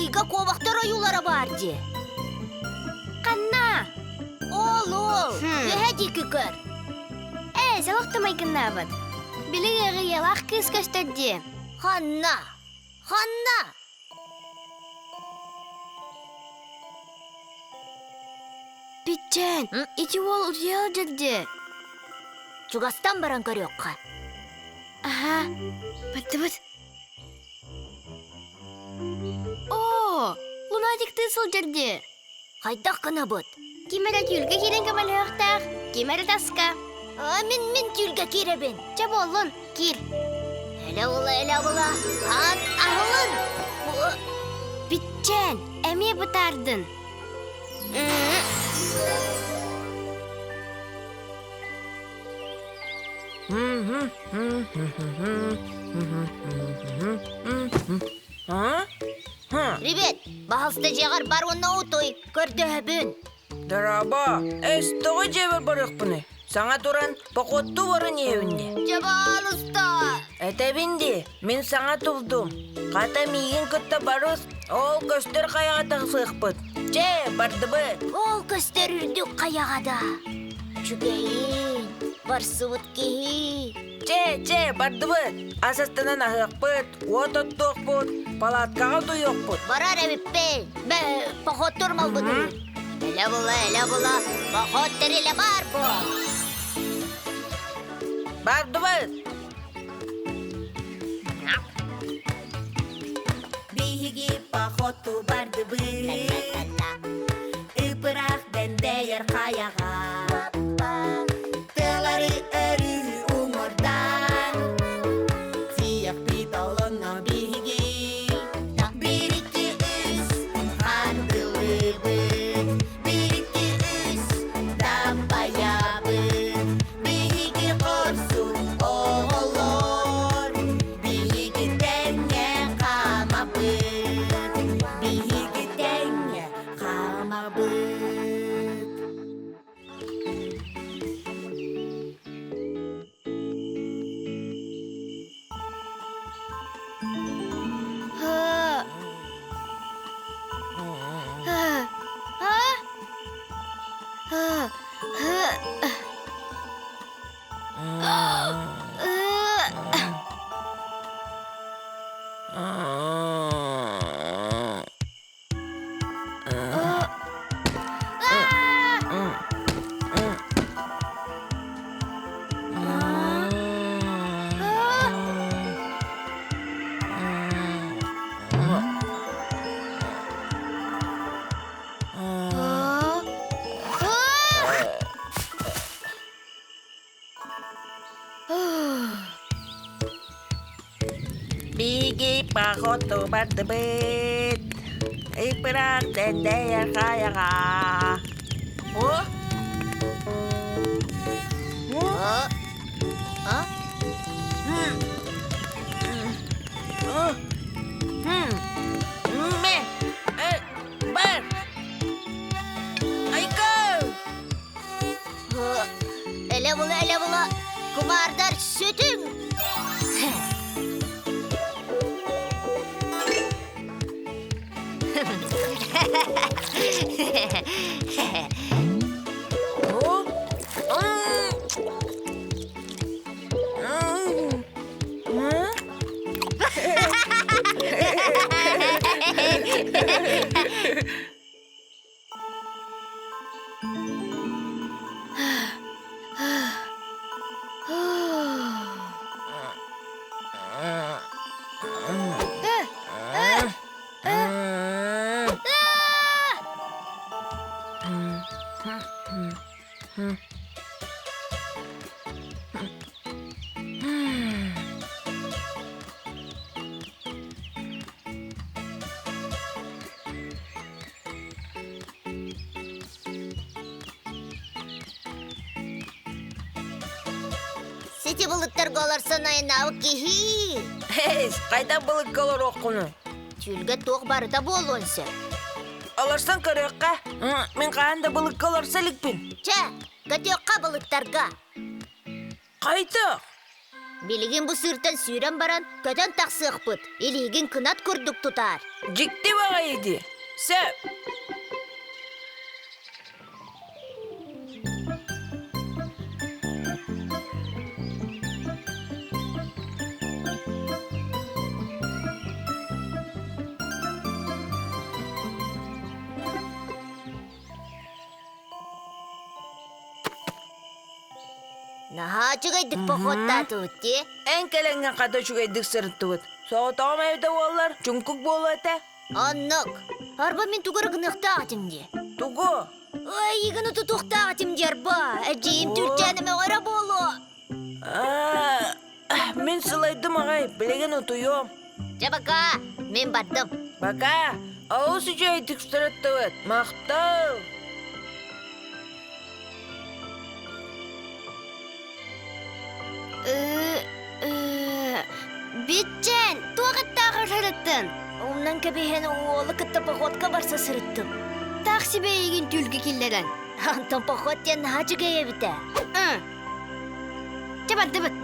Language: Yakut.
Ыйга куобахтар ойуулара баар дии. Ханна? Ол, ол, үөһэ диэки көр. Ээ, солох да майгыннаабат. Били ыаҕыйалаах кыыс көстөр дии. Ханна? Ханна? Биччээн, ити уол утуйа сылдьар дии. Чугастан баран көрүөххэ. Аһаа, бардыбыт. Оо, лунатиктыы сылдьар дии. Хайдах гынабыт? Ким эрэ түүлгэ киирэн көмөлөһүөхтээх, ким эрэ таска. А, мин мин түүлгэ киирэбин. Чэ буоллун, киир. Элэ була, элэ була, аан аһылын. Биччээн, эмиэ бытаардын. Привет! Баһалста дьиэҕэр бар уонна утуй, көрдөһөбүн. Дорообо, эс тоҕо дьиэбэр барыахпыный? Саҥа туран походтуу баран иһэбин дии. Дьабаалыста! Этэбин дии, мин саҥа турдум. Хата миигин кытта барыс, ол көстөр хайаҕа тахсыахпыт. Чэ, бардыбыт. Ол көстөр үрдүк хайаҕа да. Үчүгэйин, барсыбыт киһи. Чэ, чэ, бардыбыт. Ас астанан аһыахпыт, уот оттуохпут, палаткаҕа утуйуохпут. Барар эбиппин. Бэ, походтур малбытын. Элэ була, элэ була, поход тэрилэ баар буол. Бардыбыт. Биһиги походу бардыбыт Ыпыраах дэндэйэр хайаҕа Тыалары өрүһү уҥуордаан Тиэхпит олонно биһиги Биир икки үс хардылыыбыт Биир икки үс тампайабыт Биһиги хорсун оҕолор Биһиги тэҥҥэ хаамабыт Биһиги тэҥҥэ хаамабыт Биһиги походу бардыбыт. Ыпыраах дэндэйэр хайаҕа. О? А? А? Ме! Бар! Айка! Элэ була, элэ була, кумаардар сүтүҥ! Сити былыттарга олорсон айаннаабыт киһи. Эй, хайдах былыкка олоруоххуну? Түүлгэ туох барыта буолуон сөп. Олорсон көрүөххэ. Мин хаһан да былыкка олорсо иликпин. Чэ, көтүөххэ былыттарга. Хайдах? Билигин бу сыыртан сүүрэн баран, көтөн тахсыахпыт. Илиигин кынат курдук тутаар. Дьикти баҕайы дии. Сөп. Наһаа үчүгэйдик походтаатыбыт дии. Эн кэлэҥҥин хата үчүгэйдик сырыттыбыт. Соҕотоҕум эбитэ буоллар, чуҥкук буолуо этэ. Оннук. Арба мин тугу эрэ гыныахтаах этим дии. Тугу? Эйигин утутуохтаах этим дии арба. Эдьиийим түүрчээнэ мөҕөрө буолуо. Мин сылайдым аҕай, билигин утуйуом. Дьэ пока, мин бардым. Пока. Олус үчүгэйдик сырыттыбыт. Махтал. Бүтчэн, туох аттааҕар сырыттын? Умнан кэбиһэн уолу кытта походка барса сырыттым. Таах себе эйигин түүлгэ киллэрэн. Антон поход диэн наһаа үчүгэй эбитэ. Чэ бардыбыт.